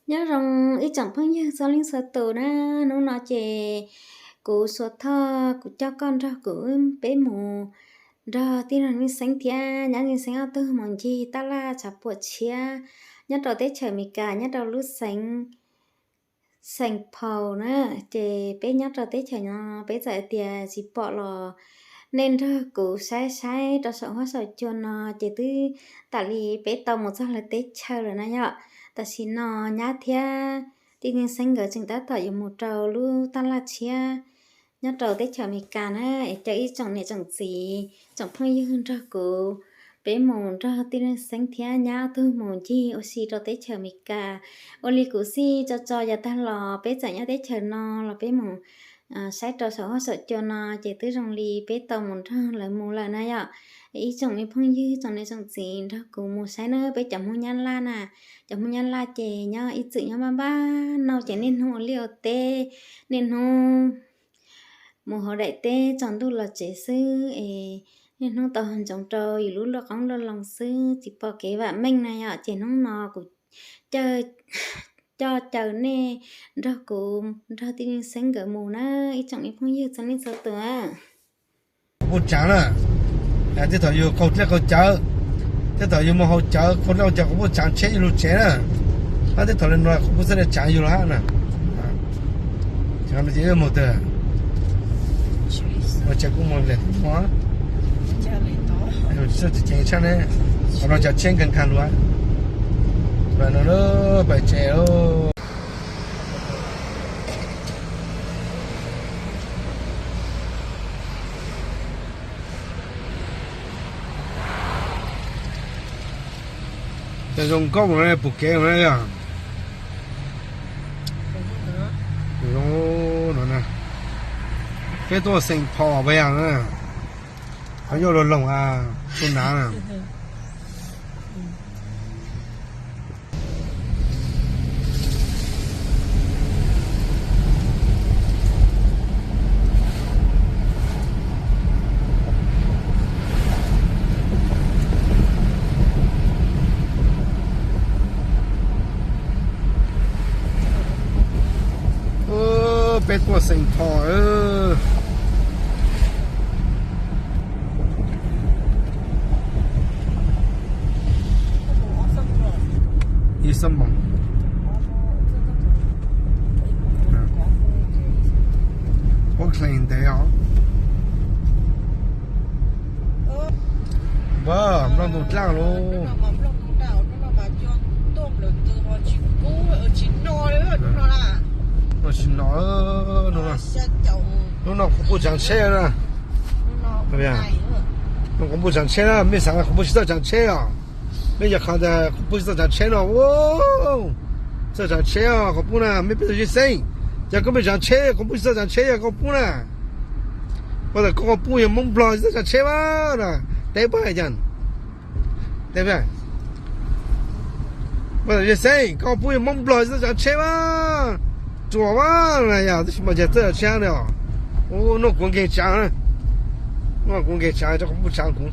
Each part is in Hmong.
Nyob zoo ib tsoom phooj ywg txhua leej txhua tus na, hnub no ces kuv Xuas Thoj kuv coj koj nrog kuv peb mus nrog tij laug Neej Xeeb thiab nyab Neej Xeeb ob tug mus ncig taj laj tshav puam tshiab nyob rau teb chaws Amelikas nyob rau lub xeev Saint Paul na. Ces peb nyob rau teb chaws no peb txawm hais tias tsis pom los nej nrog kuv saib saib rau saum huab saum cua no ces twb tam li peb tau mus txog lawv teb chaws lawm na yom. Tam sim no nyab thiab tij Neej Xeeb nkawd tseem tab tom yuav mus rau lub taj laj tshiab nyob rau teb chaws Amelikas na, es cov ib tsoom niam tsoom txiv tsoom phooj ywg nrog kuv, peb mus nrog tij Neej Xeeb thiab nyab ob tug mus ncig ua si rau teb chaws Amelikas. Ua li kuv xij tso tso yav tag los peb txawm nyob teb chaws no los peb mus saib rau saum huab saum cua no ces twb zoo li peb tau mus nrog lawv mus lawm na yom. Ib tsoom me phooj ywg tsoom niam tsoom txiv nrog kuv mus saib na, peb cov Hmoob Nyab Laj na, cov Hmoob Nyab Laj ces nyob ib txwm nyob npaj npaj no ces niaj hnub ua liaj ua teb, niaj hnub mus hauv daim teb tsaus ntuj los tsev xwb es niaj hnub tau ntsoov rau yus lub luaj qoob luaj loo xwb tsis pom kev vam meej na yom. Ces hnub no kuv coj caw nej nrog kuv nrog tij Neej Xeeb nkawd mus na, ib tsoom me phooj ywg txhua leej txhua tus. Qhov puj tsaav na, tej thaum yus qaug dlej qaug cawv, tej thaum yus mus haus cawv qaug dlej qaug cawv qhov puj tsaav tsheb yus lug tsev na. Hab tej thaum le nuav qhov puj txawj le tsaav yus lug hab na. Mus tag, ua cas kuj mus le tod, ceev tshaj ne, qhov no cov tsheb nkaag nkaag lug, pais tsev. Zoo nkauj no, pum kev no yog zoo no, peb tuaj Saint Paul pas yog na, qhov yog lug loog a, tug nav na. Peb tuaj Saint Paul. Ib xuab moos. Oakland ntawd os. Nplooj ntoo dlaaj lauj. Tsis no, hnub no qhov puj tsaav tsheb na. Hnub no qhov puj tsaav tsheb na, mej xaav qhov puj tsis txawj tsaav tsheb os. Mej yog qhov ntawd qhov puj tsis txawj tsaav tsheb no. Txawj tsaav tsheb os qhov puj na, mej peb tug Neej Xeeb. Yog koj mej tsaav tsheb, qhov puj tsis txawj tsaav tsheb yog koj puj na. Puas tas koj qhov puj yog Moob Nplog tsis txawj tsaav tsheb mas na. Teb puas hais cas? Teb puas? Puas tas Neej Xeeb, koj qhov puj yog Moob Nplog tsis txawj tsaav tsheb mas. Ruam mas na yog, tab sis mas cas txawj tsaav tsheb ne os. Ua, noj kuv nkeeg tsaav, noj kuv nkeeg tsaav, rau qhov puj tsaav kuv,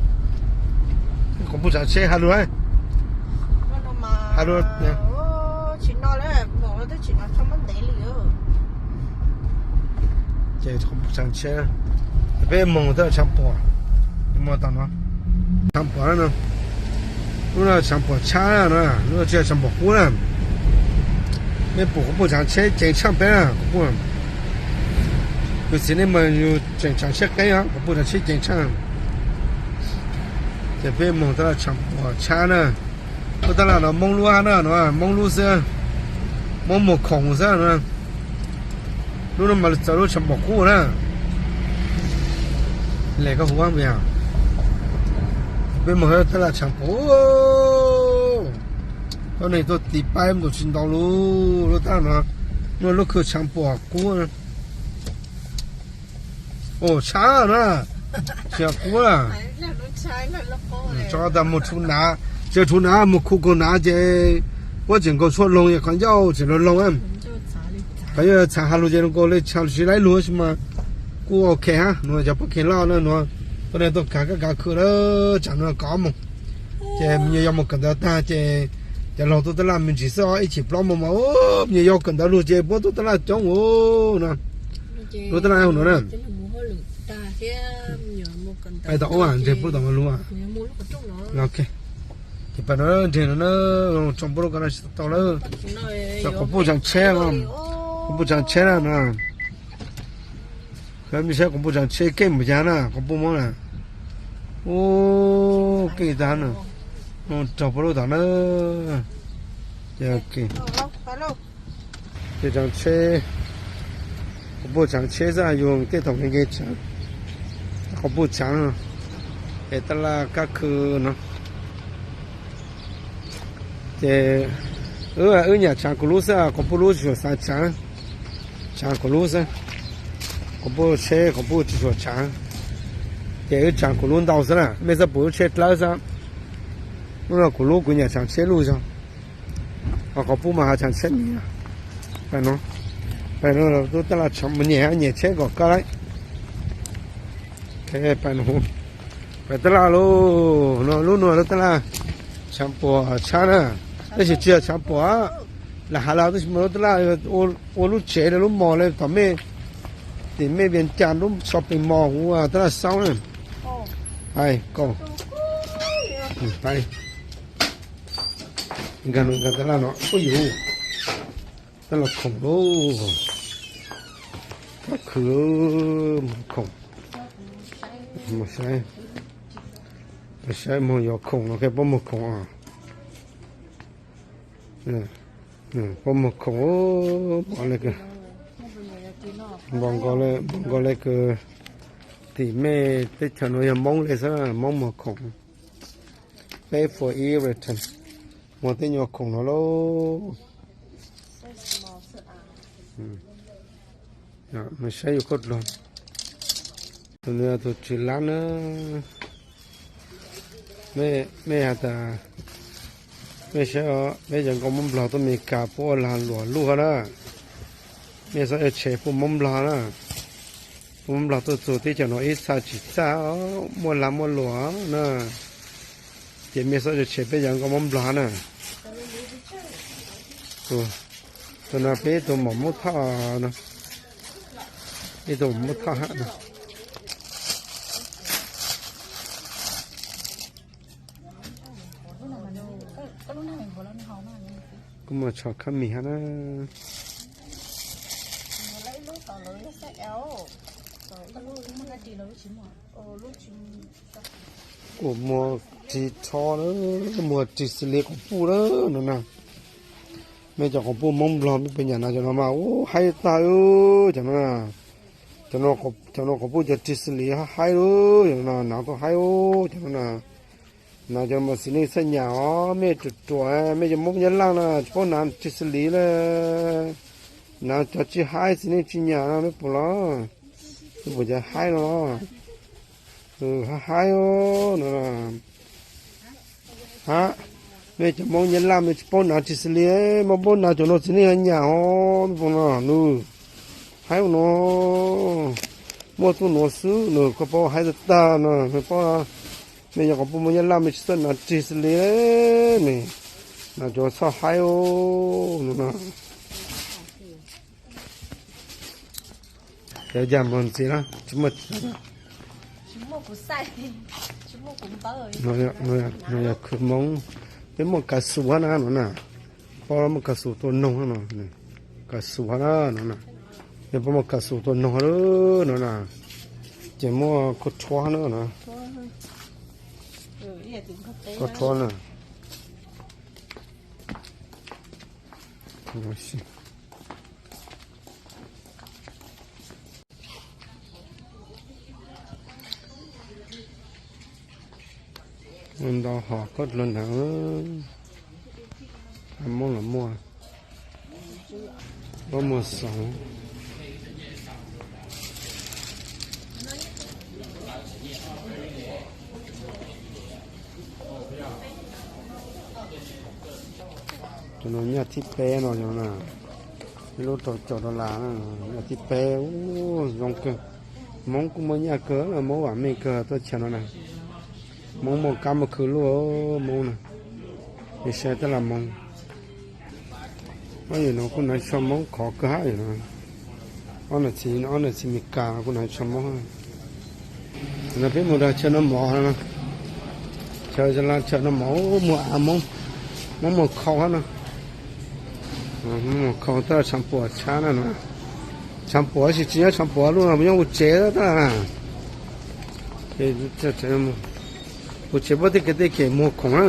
qhov puj tsaav tsheb has lug, has lug. Ces qhov puj tsaav tsheb, peb moog tau tshav puam, moog tau no, tshav puam no, lub no tshav puam tshab na, lub no tsis yog tshav puam qub na. Mej pum qhov puj tsaav tsheb ceev tshaj peb na, qhov puj, kuv txiv nej mas yus tseem tsaav tsheb qeeb os, qhov puj tsaav tsheb ceev tshaj. Ces peb moog tau tshav puam tshab na. Lub taj laj no Moob lub hab na, no Moob lub xwb, Moob muag khoom xwb no. Lub no mas txawv lub tshav puam qub na. Le koj hu, peb moog taj laj tshav puam, tuab neeg tuaj tiv paib mus tsis ntau lub, lub taj laj no, lub khw tshav puam qub. Ua tshab na, tsis yog qub na. Tso tas mus rhuv nav, tsis rhuv nav, mus khu kaug nav ces puab tseem nkaus tshuaj loog, qhov ncauj tseem loog loog. Qhov ncauj txhav has lug ces nkaus le tshaj lug tsis laib lug tab sis mas kuj ok hab. Nuav cov pob kheev loj na, nuav tuab neeg tuaj khav kab khav khw lawm, tsam nuav kov moog ces me nyuam yog moog kawm ntawv tag ces Cov laug tuaj taj laj me ntsis xwb os, ib chim plaub moos mas ub, me nyuam yaus kawm ntawv lug ces puab tuaj taj laj coob ua no. Lub taj laj hauv no na. Pais tom ub nreg puab tom lub. Ces pais no nreg no na, tso puab lub ko no tsis tau lawm. Cov quas puj tsaav tsheb, quas puj tsaav tsheb na no. Mej saib quas puj tsaav tsheb keej npaum cas na, quas puj Moob na. Ub, keej tag na. Raug puab lub tom na. Ces tsaav tsheb, quas puj tsaav tsheb xwb, yug tej thaum nkees nkees tsaav, quas puj tsaav no. Es taj laj kab khw no. Ces wb nyam tsaav kuv lub xwb, quas puj lub tsis tshua xav tsaav. Tsaav kuv lub xwb. Quas puj tsheb quas puj tsis tshua tsaav. Ces wb tsaav kuv lub ntau xwb na, mej txhob pum lub tsheb dlawb xwb. Lub no kuv lub, kuv nyam tsaav tsheb luj zog. Ho quas puj mas ho tsaav tsheb miv. Pais no, pais no lawm tuaj taj laj tsaav mus nyem, nyem tsheb kom kaj lawm. Pais no, pais taj laj lauj. No lub no lub taj laj tsaav puam tshab na, tab sis tsis yog tsaav puam, lam has los tab sis mas lub taj laj ua lub tsev lub mos le tom mej, tim mej Vias Cas lub shopping mall huv taj laj Xauv na. Hais, kaum, nkag no, nkag taj laj no, ub yuv, taj laj khoom lauj, kab khw, khoom, mus saib, saib moog yuav khoom no, puab muag khoom os. Puab muag khoom, npaum nkaus le kws tim mej teb chaws no yog Moob le xwb, Moob muag khoom. Pay for everything, muag tej nyuag khoom no lauj. Saib yus koj dluag. Tus no yog tus tswv lab na. Mej has tas, mej saib, mej cov nkauj Moob Nplog tuaj Amelikas puab ua lag luam luj hab na. Mej txhob yuav tshev puj Moob Nplog na. Puj Moob Nplog tuaj txug teb chaws no ib txha tsis txaj, muaj lag muaj luam na. Ces mej txhob yuav tshev peb cov nkauj Moob Nplog na. Tus no peb ib tug maum Moob Thoj no, ib tug maum Moob Thoj hab no. Kuj muaj tsho khab mis hab na. Kuj muag rig rho, muag rig xws li quas puj lawm no na. Mej cov quas puj Moob Nplog mej puas nyam hnav cov no mas ub haib tag, cov no, cov no quas puj cov rig xws li haib lawm, cov no hnav tuaj haib, cov no na. Hnav cov no mas txiv neej txhaj nyam os, mej ruam ruam, mej cov Moob Nyab Laj na tsis paub hnav rig xws li le. Hnav cov tsis haib txiv neej tsis nyam no mej pum los, mej pum cov haib no los. Haib haib no. Hab, mej cov Moob Nyab Laj mej tsis paub hnav rig xws li, mej paub hnav cov no txiv neej nyam os, mej pum no nws haib ua no. Muaj tuaj nuav xwb nws kuj paub haib tag tag no, mej paub. Mej cov quas puj Moob Nyab Laj mej tsis txawj hnav rig xws li ne, hnav cov txhob haib no na. Cov yag npog ntxiv na, tsis muaj. No yog khwv Moob, peb muaj kav xus hab na no na. Paub muaj kav xus tua noog no, kav xus hab na no na. Yog paub muaj kav xus tua noog no na, ces muaj khaub rhuab na no. Khaub rhuab na. Ntau hom khaub dluag ntawd, Moob los muaj, Moob muag xoov. Cov no nyaj thib peb no, ib lub rau caum dollar na, nyaj thib peb, zoo kawg. Moob kuj muaj nyaj kawg, Moob vam meej kawg tuaj chaw no na. Moob muaj kab muaj khw luaj, Moob na. Nej saib taj laj Moob. Ob yam no kuj hnav tsho Hmoob khov kawg hab yom. Ob nam txiv, ob nam txiv Mes Kas no kuj hnav tsho Hmoob. No peb mus rau chaw noj mov no, chaw, chaw noj mov muag av Hmoob, Hmoob muag khau hab no. Muag khau tab tshav puam tshab na no. Tshav puam tab sis tsis nyob tshav puam lub no, nyob ua tsev tab na. Ua tsev puab tej kev tej kem muag khoom na.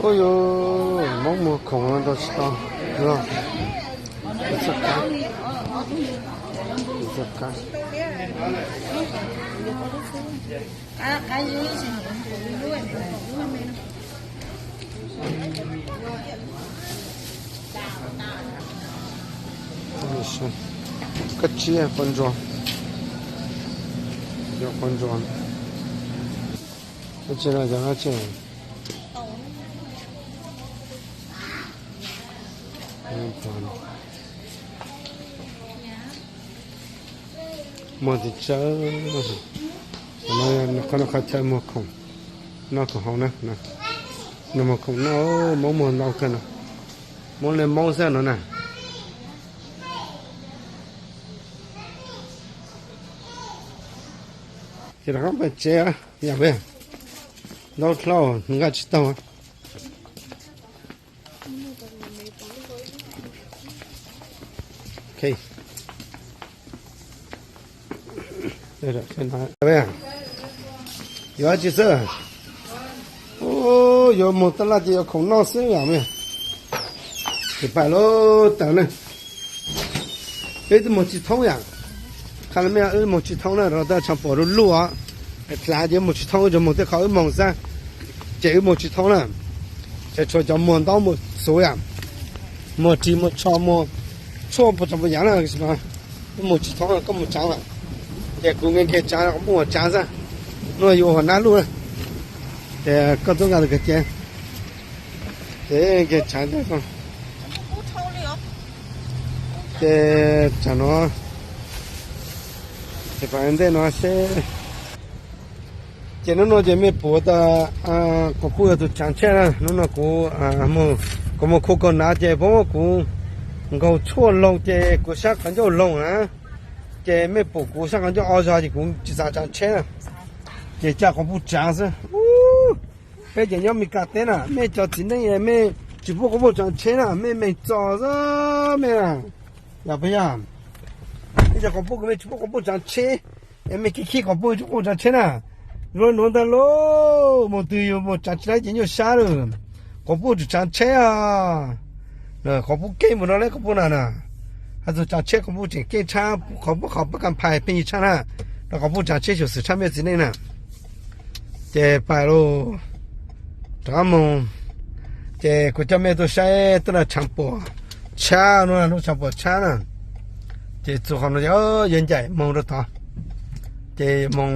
Ub yuv, Hmoob muag khoom no rau tsis tau. Kab tsiab, qhov ntsuag, yog qhov ntsuag. Tsi no yog tsi? Muag tis tsawb, qhov no qhov chaw muag khoom, noj khoom haus na, noj muag khoom noj, Hmoob muag ntau kawg no, Hmoob le Hmoob xwb no na. Ces rov qab pais tsev, yam peb ntau dlhau nqa tsis tau. Yuav dab tsi xwb? Yuav moog taj laj ces yuav khoom noj xwb yom. Ces pais lub taws na, peb twb moog tsis thoob yom. Qha le mej, wb moog tsis thoob na, rau taj tshav puam du lug os. Dlhav ces wb moog tsis thoob, wb tsuas moog tej qhov wb moog xwb, ces wb moog tsis thoob na. Ces tshuav cov muag ntaub muag xuv yom, muag ris muag tsho muag tshuaj puas tsav puas yaav na, wb moog tsis thoob, koj moog tsaav mas. Ces kuv nkees nkees tsaav, koj moog tsaav xwb. Hnub no yus ua hauv nab luj na, ces koj tub nqa tus kawg ces, ces nkees tsaav ntej. Ces tsam no, ces pais ntej no seb. Ces hnub no ces mej pum tas, kuv kuj yog tus tsaav tsheb na. Hnub no kuv, kuv moog khu kaug nav ces puab muab kuv nkaug tshuaj loog ces kuv sab qhov ncauj loog na. Ces mej pum kuv sab qhov ncauj o zog ces kuv tsis xav tsaav tsheb na. Ces ca quas puj tsaav xwb. Peb ces nyob Mes Kas teb na, mej cov txiv neej mej tsis pub quas puj tsaav tsheb na, mej meej txom xwb mej. Yog puas yog? Ib co quas puj kuv mej tsis pub quas puj tsaav tsheb, es mej khib khib quas puj tsis pub tsaav tsheb na. Luag nuav ntag lauj, moog twg yus moog tsaav tsheb ces nyuaj sab lawm. Quas puj tseem tsaav tsheb os. Quas puj keej mus no le quas puj na na. Has txug tsaav tsheb quas puj tseem keej tshaj, qhov puj qhov pab kas phais pheej yig tshaj na. Rau quas puj tsaav tsheb xyuam xim tshaj mej txiv neej na. Ces pais lauj, rov qab moog. Ces kuv coj mej tuaj saib tuaj nrog tshav puam tshab no, lub tshav puam tshab na. Ces txug qhov no ces yuav ncaim moog rau tod. Ces moog,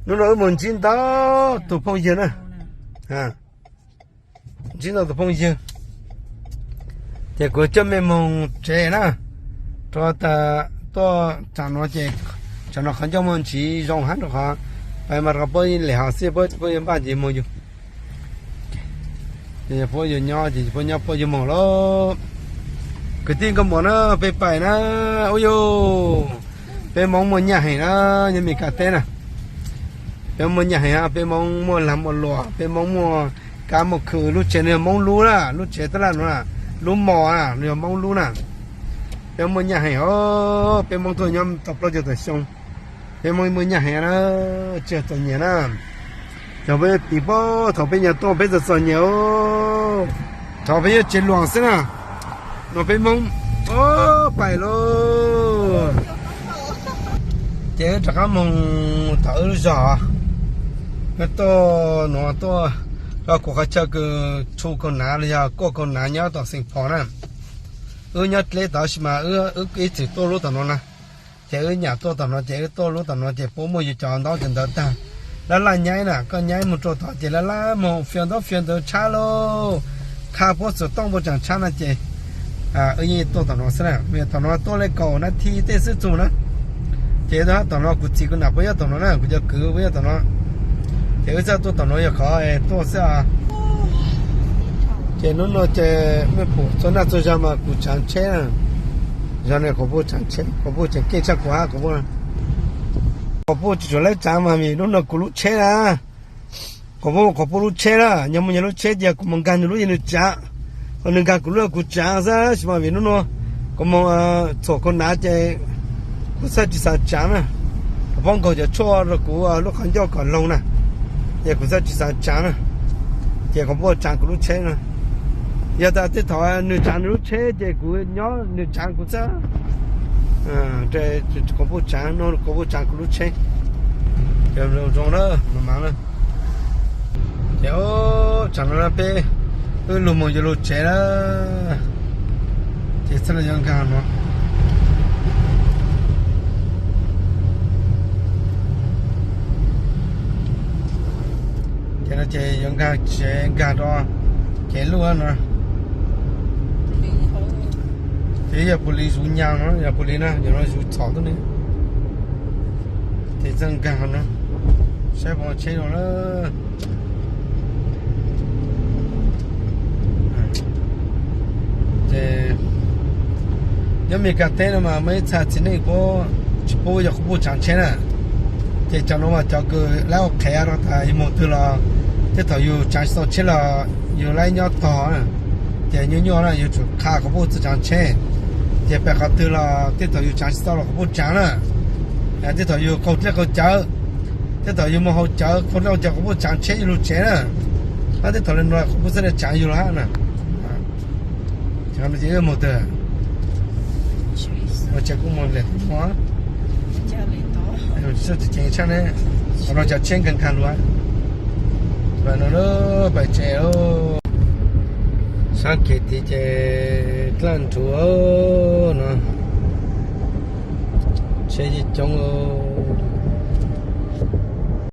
hnub no wb moog ntsib ntau tus phooj ywg na. Ntsib ntau tus phooj ywg. Ces kuv coj mej moog tsev na, rau tas tuaj tsam no ces tsam no qhov ncauj muaj ntsis zoo hab rau qhov pais mas rau puab lem hov xwb, puab puab yuav npaj ntsis moog yug. Puab yuav nyob ces puab nyob puab yuav moog lauj. Kwv tij nkauj muam na, peb pais na, ub yuj, peb Moob muaj nyaj heev na, nyob Mes Kas teb na. Peb muaj nyaj heev, peb Moob muaj lag muaj luam, peb Moob muaj kab muaj khw, lub tsev no yog Moob lub na, lub tsev tab laj no na, lub mos na, no yog Moob lub na. Peb muaj nyaj heev os, peb Moob tuaj nyob tau plaub caug tawm xyoo, peb Moob muaj nyaj heev na, tsis txom nyem na. Cov peb piv paub thaum peb nyuam tuaj peb txom txom nyem os, thaum peb nyob tsev luam xwb na, no peb Moob, o, pais lauj. Ces wb rov qab moog tom wb lub zog, wb tuaj nuav tuaj rau kuv qhov chaw kws tshu kaug nav los yog kuaj kaug nav nyob tom Xeem Phos na. Wb nyob dleb tod sis mas wb ib txwm tuaj lub tom no na. Ces wb nyam tuaj tom no ces wb tuaj lub tom no ces puab muaj yug cov ntaub cov ntawv tag, lab laj nyaib na, koj nyaib moog rau tod ces lab laj moog fias ntaub fias ntawv tshab lauj, qha puab xuv tooj puab tsaam tshab na ces wb yeej tuaj tom no xwb na. Vim tom no tuaj le kaum nab thi tej xwb txug na. Ces wb tuaj tom no kuv txiv kuv nam puab nyob tom no na, kuv cov kwv puab nyob tom no. Ces wb txawj tuaj tom no yog qhov tuaj xwb os. Ces hnub no ces mej pum txhua naj txhua zag mas kuv tsaav tsheb na. Zag no quas puj tsaav tsheb, quas puj tseem keej tshaj kuv hab quas puj. Quas puj tsis tshua laib tsaav mas vim hnub no kuv lub tsheb na. Quas puj, quas puj lub tsheb na, yog muaj nyias lub tsheb ces kuv moog nkaag nwg lub ces nwg tsaav, ho nwg nkaag kuv lub kuv tsaav xwb. Tab sis mas vim hnub no kuv moog txhuam khaus nav ces kuv txhaj tsis xav tsaav na. Kuv paub nkaug cov tshuaj rau kuv lub qhov ncauj kom loog na, ces kuv txhaj tsis xav tsaav na. Ces quas puj tsaav kuv lub tsheb na. Yog tas tej thaum nwg tsaav nwg lub tsheb ces kuv nyob nwg tsaav kuv xwb. Quas puj tsaav no, quas puj tsaav kuv lub tsheb. Ces zoo na, mas mas na. Ces tsam no peb wb lug moog yuav lug tsev na, ces txhaj le yuav nkaag no. Ces no ces yuav nkaag tsev nkaag rau kev luj no. Ces yog puj lis zuv nyaag no, yog puj lis na, yog no zuv txhom tuab ne. Ces txhaj nkaag no, saib puas tsheb zoo na. Ces nyob Mes Kas teb no mas muaj ib txha txiv neej puab tsis pub yog quas puj tsaav tsheb na. Ces cov no mas cov kws laib ua qhev rau tas yug moog twg los tej thaum yug tsaav tsis tau tsheb los yug laib nyob tog na. Ces nyuaj nyuaj na yug tsum qha quas puj txhaj tsaav tsheb. Ces pem qhov twg los tej thaum yug tsaav tsis tau los quas puj tsaav na. Tej thaum yug qaug dlej qaug cawv, tej thaum yug moog haus cawv qaug dlej qaug cawv quas puj tsaav tsheb yug lug tsev na. Hab tej thaum le nuav quas puj txhaj le tsaav yug lawm hab na. Ces moog twg, ua tsev kuj moog le tau, tseem ceev tshaj ne. Qhov no cov tsheb nkaag nkaag lug, pais no, pais tsev. Saab kev tid ces dlaab nrug no, tsheb yeej coob.